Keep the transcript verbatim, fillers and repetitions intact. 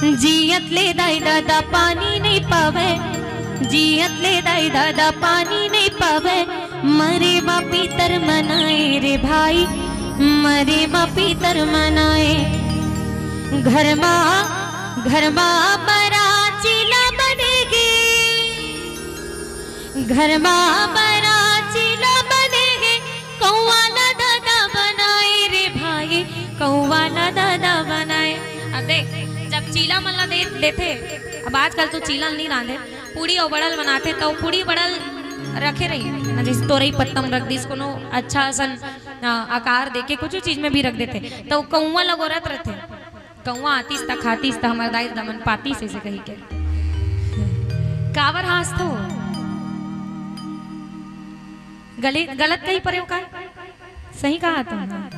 जियत ले दाई ददा पानी नइ पावय, जियत ले दाई ददा पानी नइ पावय, मरे मा पीतर मनाए रे भाई, मरे मा पीतर मनाए। घर मा, घर मा बरा चीला बने गे, घर मा बरा चीला बने गे, कौआ ला ददा बनाए रे भाई, कौआ ला ददा बनाए। अब देख, जब चीला मन ला दे देथे, अब आजकल तो चीला नइ रांधे, पूड़ी अउ बड़ल बनाथे, त पूड़ी बड़ल रखे रही ना, जैसे तोरई पत्तम रख दिस, कोनो अच्छा असन, अ, आकार देके कुछ चीज में भी रख देथे, त कौआ लगोरत रथे। कौआ आतिस त खातिस त हमर दाई दमन पातिस, ऐसे कही के। काबर हाँसथो? गलत, गलत कही परे हो का? सही कहा तुम।